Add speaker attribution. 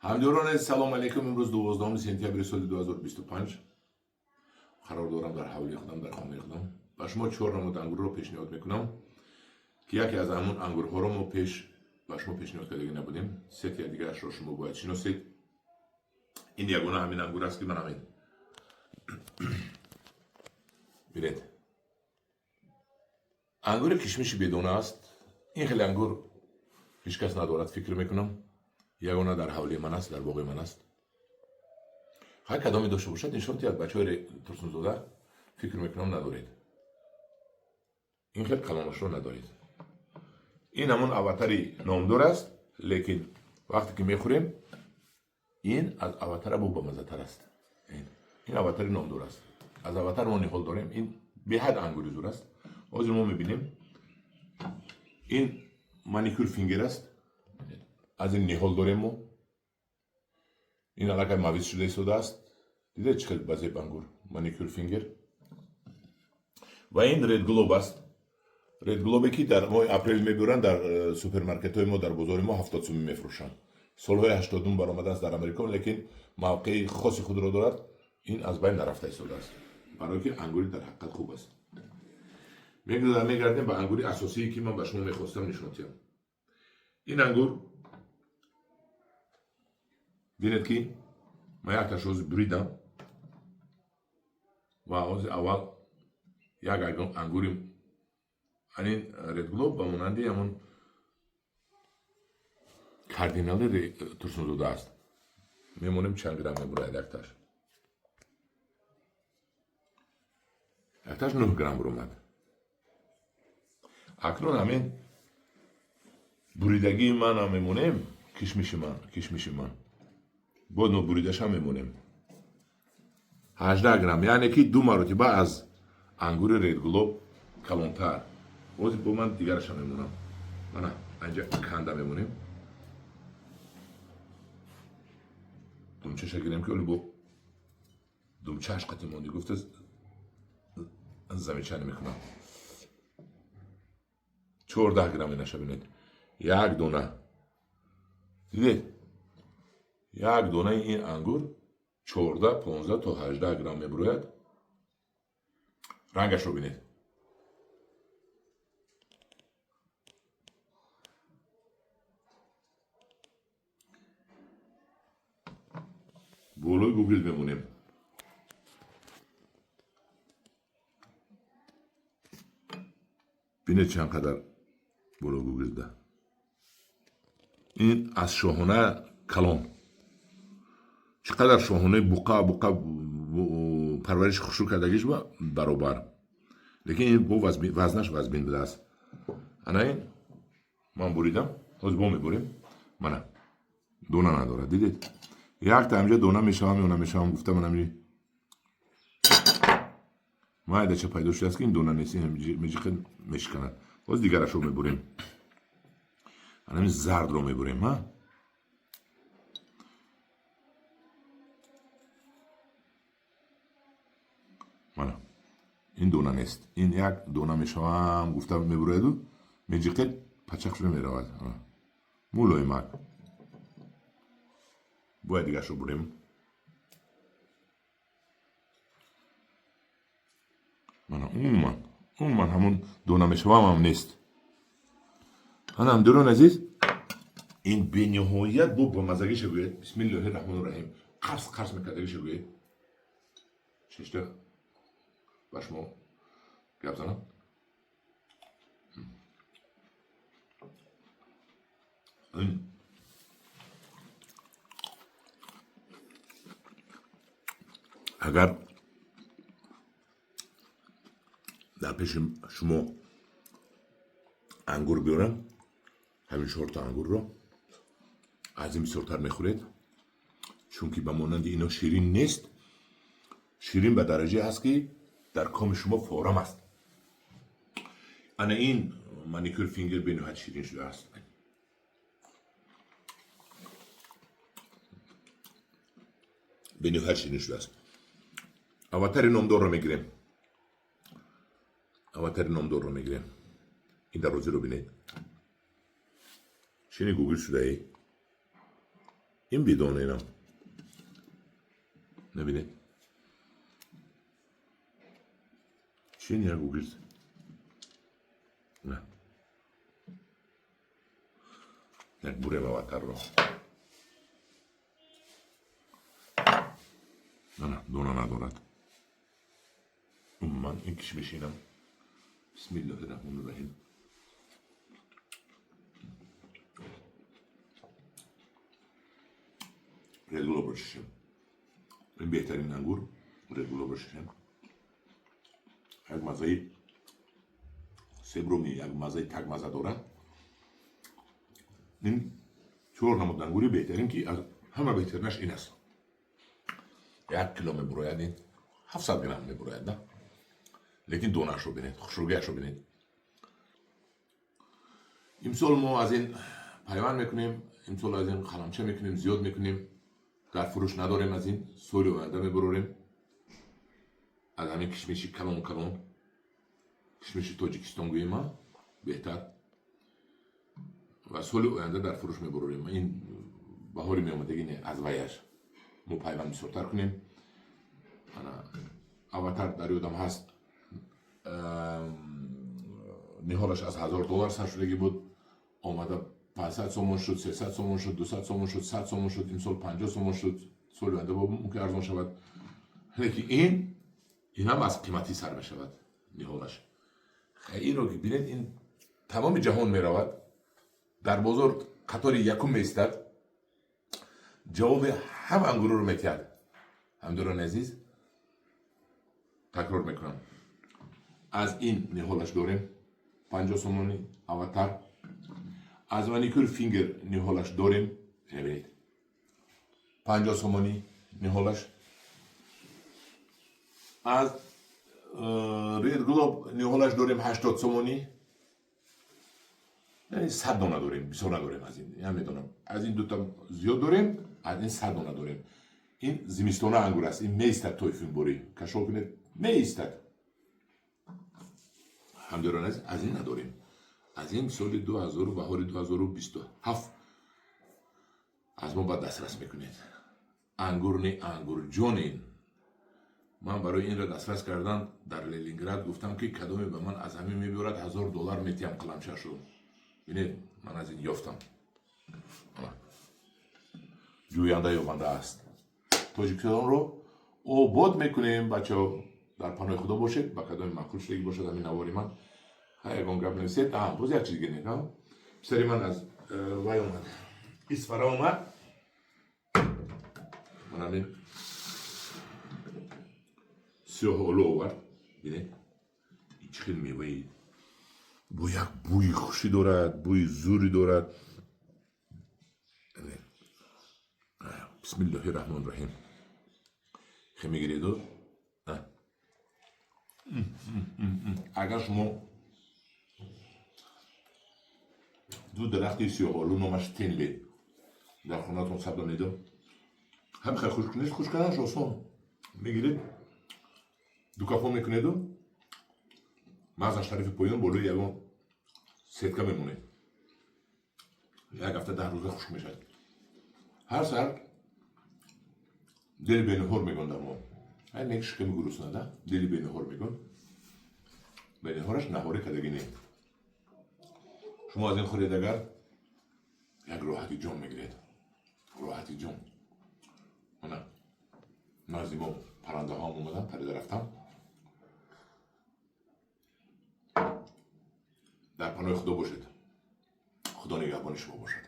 Speaker 1: Ҳамдиёрон, салом алейкум. Имрӯз 12 сентябри соли 2025 қарор дорам дар ҳавлии худам, дар хонаи худам. Ба шумо чор намуд ангурро пешниҳод мекунам, ки яке аз ҳамун ангурҳоро мо пеш ба шумо пешниҳод кардагӣ набудем. Сетия дигарашро шумо бояд шиносед. Ин ягона ҳамин ангур аст, ки ман ҳамин бинед. Ангури кишмиши бедона аст. Ин хеле ангур ҳеҷ кас надорад, фикр мекунам. Ягона дар ҳавлии ман аст, дар боғи ман аст. Ҳар кадоме дошта бошад, нишон диҳад. Бачаҳои Турсунзода, фикр мекунам, надоред. Ин хел калонашро надоред. Ин ҳамон Аватари номдор аст, лекин вақте ки мехӯрем, ин аз Аватара бо бамаззатар аст. Ин Аватари номдор аст. Аз Аватар мо ниҳол дорем. Ин беҳад ангури зур аст. Ҳозир мо мебинем. Ин Маникюр Фингер аст. Аз ин ниҳол дорем мо. Ин аллакай мавиз шуда истодааст. Дидед, чӣ хел базеб ангур Маникюр Фингер. Ва ин Ред Глоб аст. Ред Глобе, ки дар моҳи апрел мебиёранд, дар супермаркетҳои мо, дар бозори мо 70 сумӣ мефурӯшанд. Солҳои 80-ум баромадааст дар Амрико, лекин мавқеи хоси худро дорад. Ин аз байн нарафта истодааст, барое ки ангури дар ҳақиқат хуб аст. Мегардем ба ангури асосие, ки ман ба шумо мехостам нишон диҳам. Ин ангур, бинед, ки ман якташ ҳозир буридам ва ҳозир аввал як ангури анин Ред Глоб ба монанди ҳамон Кардинали Турсунзода аст. Мемонем, чанд грамм мебурад якташ. Якташ 9 грамм буромад. Акнун ҳамин буридагии манам мемонем, кишмиши ман, кишмиши ман боз мо буридашам мемонем, 18 грамм, яъне ки ду маротиба аз ангури Ред Глоб калонтар. Боз бо ман дигарашам мемонам. Мана анҷа канда мемонем, думчаша гирем, ки оли бо думчааш қати монди гуфта замечание мекунам. 14 грамм инаша бинед. Як дона, дидед, як донаи ин ангур 14, 15 то 18 грамм мебурояд. Рангашро бинед. Болои гугирд мемонем. Бинед, чанд қадар болои гугирда. Ин аз шоҳона калон. Чӣ қадар шоҳонаи буқа буқа парвариши хушрӯ кардагиш ба баробар, лекин ин бо вазнаш вазбин будааст. Ана ин ман буридам, ҳозир бо мебурем. Мана, дона надорад, дидед? Якта ҳамҷа дона мешавам ё намешавам гуфта, манам майдача пайдо шудааст, ки ин дона нест, меҷиқе мешиканад. Ҳозир дигарашро мебурем. Анами зардро мебурем. Ҳа, мана ин дона нест. Ин як дона мешавам гуфта мебурояду меҷиқе, пачақ шуда меравад, мулоимак. Бояд дигарашро бурем. Мана, умуман, умуман ҳамон дона мешавамам нест. Ана, ҳамдиёрон азиз, ин бениҳоят бо бамазагиша гӯед. Бисмиллоҳи раҳмони раҳим. Қарс қарс мекардагиша гӯед. Шишта ба шумо гап занам. Ин агар дар пеши шумо ангур биёрам, ҳамин чорта ангурро аз ин бисёртар мехӯред, чунки ба монанди ино ширин нест. Ширин ба дараҷае ҳаст, ки дар коми шумо форам аст. Ана ин Маникюр Фингер бениҳоят ширин шудааст. Бениҳоят ширин шудааст. Аватари номдорро мегирем. Аватари номдорро мегирем. Ин дарозиро бинед. Шини гугирд шудаи. Ин бидона инам набинед, чин як гугирд на як бурем аватарро. На, дона надорад. Умуман ин кишмиш инам. Бисмиллоҳи раҳмони раҳим. Редгуло бошишем. Ин беҳтарин ангур редгуло бошишем. Як маззаи себроми, як маззаи такмазза дорад. Ин чор намуд ангури беҳтарин, ки аз ҳама беҳтаринаш ин аст. 1 кило мебурояд, ин 700 грамм мебурояд, да? Лекин донаашро бинед, хушрӯгиашро бинед. Имсол мо аз ин пайванд мекунем, имсол аз ин қаламча мекунем, зиёд мекунем. Дар фурӯш надорем аз ин, соли оянда мебурорем. Аз ҳамин кишмиши калон калон, кишмиши Тоҷикистон гӯем, беҳтар. Ва соли оянда дар фурӯш мебурорем. Ин баҳори меомадагӣ не, аз ваяш. Мо пайванд бисёртар кунем. Аватар дар ёдам ҳаст, ниҳолаш аз $1000 сар шудагӣ буд, омада 500 сомон шуд, 300 сомон шуд, 200 сомон шуд, 100 сомон шуд, имсол 50 сомон шуд, соли оянда мумкин арзон шавад. Лекин ин ҳам аз қиматӣ сар мешавад ниҳолаш. Инро ки бинед, ин тамоми ҷаҳон меравад, дар бозор қатори якум меистад, ҷавоби ҳама ангурро метиҳад. Ҳамдорони азиз, такрор мекунам, аз ин ниҳолаш дорем 50 сомони аватар, аз маникюр фингер ниҳолаш дорем, бинед, 50 сомони ниҳолаш, аз Ред Глоб ниҳолаш дорем 80 сомонӣ, яъне 100 дона дорем, бисёр надорем аз ин, я медонам, аз ин дута зиёд дорем, аз ин 100 дона дорем. Ин зимистона ангур аст, ин меистад, тойфунборӣ кашол кунед, меистад. Ҳамдиёрони азиз, аз ин надорем, аз ин соли 2000, баҳори 2027 аз мо баъд дастрас мекунед. Ангур не, ангурҷон ин. Ман барои инро дастрас кардан дар Ленинград гуфтам, ки кадоме ба ман аз ҳамин мебиёрад, $1000 метиҳам қаламчашу. Бинед, ман аз ин ёфтам. Ҷӯянда ёбанда аст. Тоҷикистонро обод мекунем, бачаҳо. Дар паноҳи Худо бошед. Ба кадоми маъқул шудагӣ бошад ҳамин навори ман, ягон гап нависед. Боз як чиз дига не, писари ман аз вай омад, Исфара омад, ман ҳамин сиёҳолу овард. Бинед, ин чӣ хел меваи бо як бӯи хушӣ дорад, бӯи зури дорад. Бисмиллоҳи раҳмони раҳим. Хе мегиреду, агар шумо ду дарахти сиёҳолу номаш Тенле дар хонатон сабдонеду, ҳам хел хушк нест, хушк карданаш осон, мегиред, дукафо мекунеду мағзаш тарафи поён болои ягон сетка мемонед, як ҳафта 10 рӯза хушк мешавад. Ҳар сар дили бениҳор мегӯн дар мо, ай нек шиками гуруснада дили бениҳор мегӯн, бениҳораш наҳорӣ кардагӣ не. Шумо аз ин хӯред, агар як роҳати ҷон мегиред, роҳати ҷон. Мана назди мо паррандаҳоам омадан, парида рафтам. Дар паноҳи Худо бошед, Худо нигаҳбони шумо бошад.